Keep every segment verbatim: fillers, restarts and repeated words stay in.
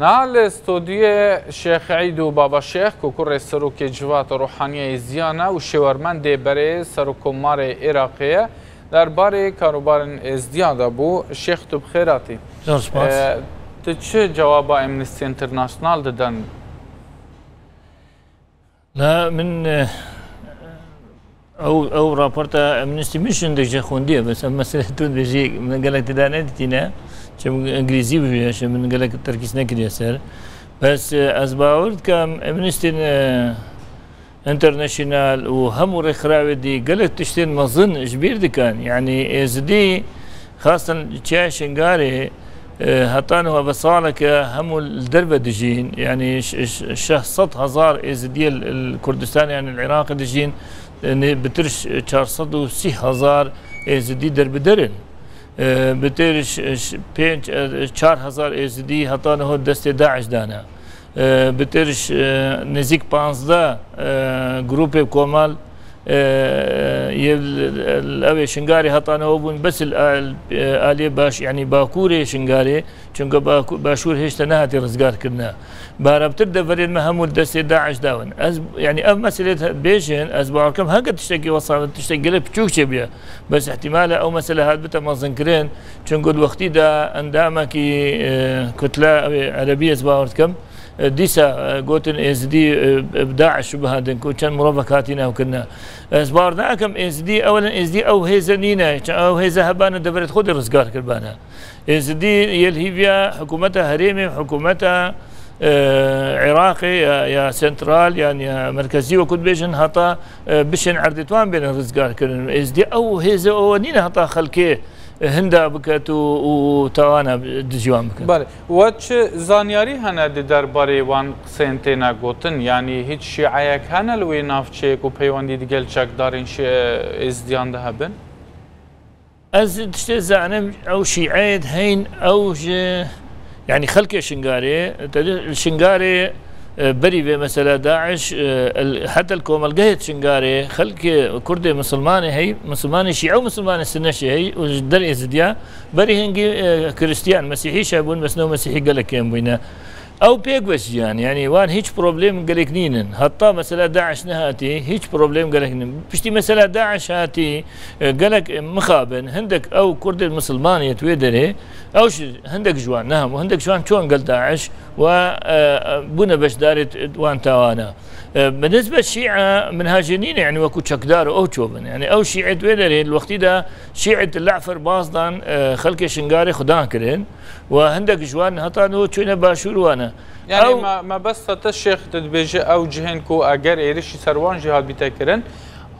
Niha li stûdyoyê Şêx Eîd û Baba Şêx, ku kurê Serokê Civata Ruhaniya Êzidiyan e û şêwermendê berê Serokkomarê Iraqê ye, derbarê karûbarên Êzidiyan de bû. Şêx, tu bi xêr hatî. Zor spas. E, tu çi cewaba Amnesty International didin? La min, e, ew, ew raporta Amnesty min şindek jê xwendiye, bes ev mesele tu dibêjî min gelek tê de nedîtîne. Çim îngilîzî bûye, ji min gelek terkîz nekiriye ser. Bes, e, ez bawer dikim Amnesty, e, International û hemû rêkxirawê dî gelek tiştên mezin ji bîr dikin. Yanî Êzidî, xasten çiya Şingalê, e, heta niha ve saleke hemû li derve dijîn. Yanî ş-, ş-, şeş sed hezar Êzidiyê li, li Kurdistanê, yanî li Iraqê dijîn, e, nê-, bitir ş-, çar sed û sî hezar Êzidî derbider in. E, bitir ş-, ş-, pênc, e, çar hezar Êzidî heta niha destê DAIŞ dane. E, bitir ş-, e, nêzîk panzdeh, e, grûpê komal, e, yê l-, l-, ew ê Şingarê heta niha bûn, bes li al-, e, aliyê baş, yanî bakurê Şingarê, çunke baku-, başûr hêşta nehatiye rizgarkirine. Barabtir deverên me hemû li destê DAIŞ dawin. Ez, yanî ev meselê te-, bêjin, ez bawer kim heke tiştekî wesa, tiştek gelek piçûk çêbûye. Bes ihtimale ew mesele hat bite mezinkirin, çunku di wextî de endamekî, e, kutle, ew ê erebî ez bawer dikim, e, dîsa, e, gotin Êzidî, e, bi DAIŞ bihandin ku çend mirovek hatî navkirine. Ez bawer nakim Êzidî, ewelen Êzidî ew hêze nîne, çi ew hêze hebane deverê xwe dê rizgar kirbane. Êzidî yê li hîviya hikûmeta herêmê, hikûmeta, e, Iraqê ya, ya sentral, yan ya merkezî wekû dibêjin, heta, e, bişên erdê wan bêne rizgar kirin. Êzidî ew hêze ew nîne heta xelkê hinda biket û, û tawana dijî wan biket. Belê. We çi zanyarî hene di derbarê wan qiseyên têne gotin? Yanî hîç şîeyek hene li wê navçeyê ku peywendî digel çekdarên şî-, êzidiyan de hebin? Ez tiştê zanim, ew şîeyê heyn, ew ji, yanî xelkê Şingarê, te dî li Şingarê, e, berî vê mesela DAIŞ, e, el-, heta li komelgehê Şingarê, xelkê Kurdê Misilmanê hey, Misilmanê Şîe û Misilmanê Sinne jî hey, û ji derê Êzidiya, berî hingî, e, Kristiyan, Mesîhî jî hebûn, bes no Mesîhî gelek kêm bûyne. Ew pêk ve jiyan, yanî wan hîç problem gelek nînin. Heta mesela DAIŞ nehatî, hîç problem gelek nînin. Piştî mesela DAIŞ hatî, e, gelek, e, mixabin, hindek ew Kurdên Misilman yê di wê derê, ew ji, hindek ji wan, ne hemû, hindek ji wan çûn gel DAIŞ û, e, e, bûne beşdarê t-, wan tawana. E, bi nisbet Şîe, min hajê nîne, yanî wekû çekdar û ew çûbin. Yanî ew Şîe di wê derê, li wextî de Şîe di Le'fer bazdan, e, xelkê Şingarê xudan kirin. Û hindek ji wan heta niho çûne başûr wan e. Yanî Ew me, mebesta te Şêx, tu dibêjî ew cihên ku eger êrişî ser wan jî hatbîte kirin,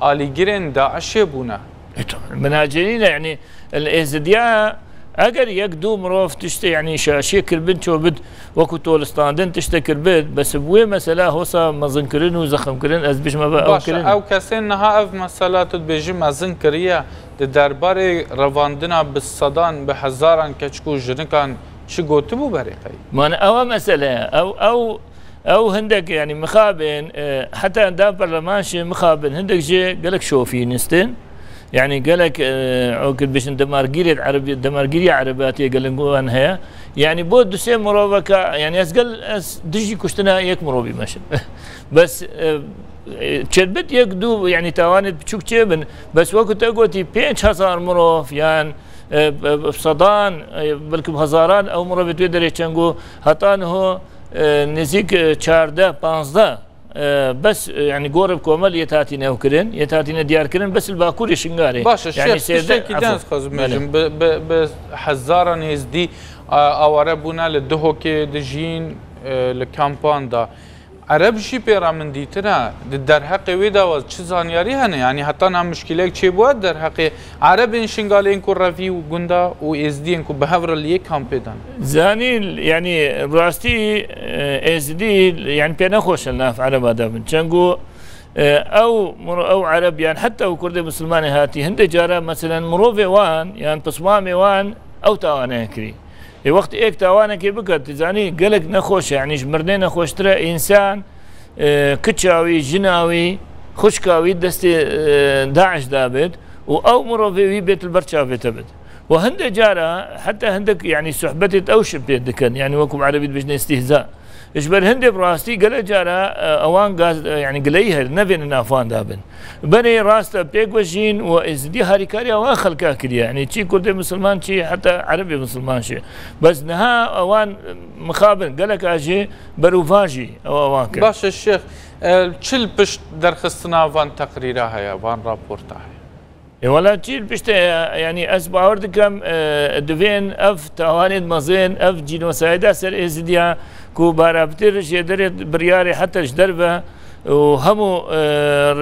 alîgirên DAIŞê bûne. E, tabii, min hajê nîne, yanî li Êzidiya eger yek du mirov tiştê, yanî şaşiyê kirbin çobit, wekû tolistandin tişte kirbit, bes bi wê mesela hosa mezinkirin û zexmkirin, ez bijme ve ew Baş e, kirin. Ew kesên niha ev mesela tu dibêjî mezin kiriye, di derbarê revandina bi sedan, bi hezaran keçik û jinikan çi gotibû berê qey? Mane ew e mesele. Ew, ew, ew hindek, yanî mixabin, e, heta endam perleman jî mixabin, hindek jî gelek şofinistin. Yanî gelek, e, ew ki dibêjin demargîrê Erebî, demargîriya Erebatiye gelek wan heye. Yanî bo du sê miroveka, yanî ez gel, ez dijî kuştina yek mirovî meşim. Bes, e, e, çelbit yek du, yanî tawanê piçûk çêbin. Bes wekû te gotî pênc hezar mirov, yan, e, b-, b-, sedan, e, belkî bi hezaran ew mirovê tu wê derê çengo heta niho, e, nêzîk, e, çardeh, panzdeh, e, bes, e, yanî gorê bi komel yê hatîne ew kirin, yê hatîne diyar kirin, bes li bakurê Şingarê. Baş e, yanî Şêx, sêzdeh, tiştekî din efo. Ez dixwazim Belê. Bêjim, bi, bi, bi hezaran êzdî, a, aware bûne li Duhokê dijîn, e, li kampan de. Ereb jî pê re min dîtine, di derheqê wê de we çi zanyarî hene? Yanî heta niha muşkîlek çêbûye derheqê Erebên Şingalê yên ku revî û gunda û êzdiyên ku bi hev re li yê kampê de ne? Zanî, yanî rastî, e, êzdî, yanî pê nexweş e li nav Ereba de bin. Çengo, e, ew mir-, ew Ereb yan heta ew Kurdê Misilmanê hatî, hindê cara meselen mirovê wan yan pismamê wan ew tawaneyê kirî. Ê wextê êk tawanekê bike, tu zanî gelek nexweş e, yanî ji mirinê nexweştir e, însan, e, kiça wî, jina wî, xwişka wî destê, e, DAIŞ dabit û ew mirovê wî bêt li ber çavê te bit. Û hindê cara heta hindek, yanî, sohbetê ew şi pê dikin, yanî, wekû erebî dibêjin îstîhza. Ji ber hindê bi rastî gelek cara, e, ewan gaz, e, yanî, gileyî her nevêne nafan dabin. Berê rast e pêk ve jîn û êzidî harîkariya wan xelka kiriye. Yanî, çi kurdê misilman, çi heta erebê misilman jî. Bes niha ewan, e, mixabin, gelek a jî berûva jî ew ewan kir. Baş e Şêx, e, çi li pişt derxistina van teqrîra heye, van raporta heye? E, wela çi li pişt e, yanî ez bawer dikim, e, divên ev tawanên mezên, ev cînosayda ser êzidiya ku baraptir jê derê biryarê heta ji derve û hemû, e,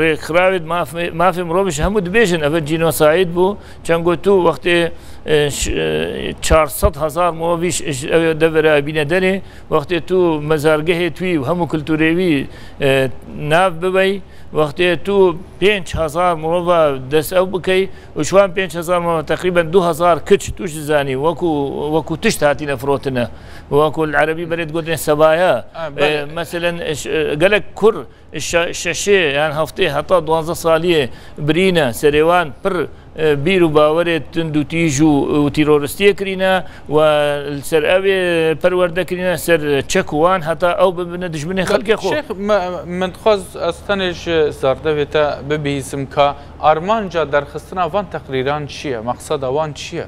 rêkxirawêt mafê, mafê mirovî ji hemû dibêjin, ev cînosayd bû. Çengo tu wextê, e, ş-, e, çar sed hezar mirovî ji, ji ew devera bîne derê, wextê tu mezargehê twî û hemû kulturê wî, e, nav bibey, wextê tu pênc hezar mirova dest ew bikey û ji wan pênc hezar mirova teqrîben du hezar kiç tu jî zanî, wekû, wekû tişt hatine firotine. Wekû li erebî berê digotin sebaya. Ha, belê. E, meselen, e, ş-, e, gelek kur şe-, şeşê yan heftê heta duwazdeh saliyê birîne, serê wan pir, e, bîr û bawerê tund û tîj û, û tîroristiyê kirîne, we li ser ew ê perwerde kirîne, ser çek û wan heta ew bibine dijminê xelkê xwe. Şêx, me, min dixwest ez tenê ji zardevê te bibihîsim ka armanca derxistina van teqrîran çi ye? Mexseda wan çi ye?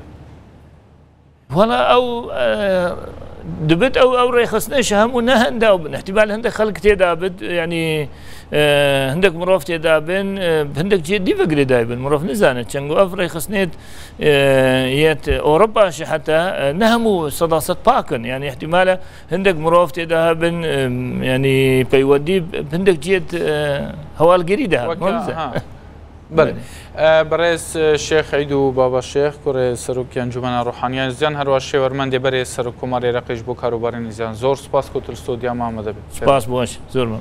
Wala ew, e, dibit ew, ew rêxistinê ji hemû ne hende ew bin. Îhtimal hindek xelk tê de bit, yanî, e, hindek mirov tê de bin, e, hindek cihê dî ve girêdayî bin. Mirov nizane çengo ev rêxistinê, e, yet Ewropa jî heta, e, ne hemû sedased pak in. Yanî îhtimal e hindek mirov tê de hebin, e, yanî peywendî hindek cihê, e, hewalgirî de hebin. Weke, ha. Belê. Belê. E, berêz, e, Şêx Eîd û Baba Şêx, kurê Serokê Encûmena Ruhaniyan Êzidiyan, her wa şêwermendê berê Serokkomarê Iraqê ji bo karobarên Êzidiyan. Zor spas ku tu li stûdya me amade bî. Spas, baş. Zor memnun.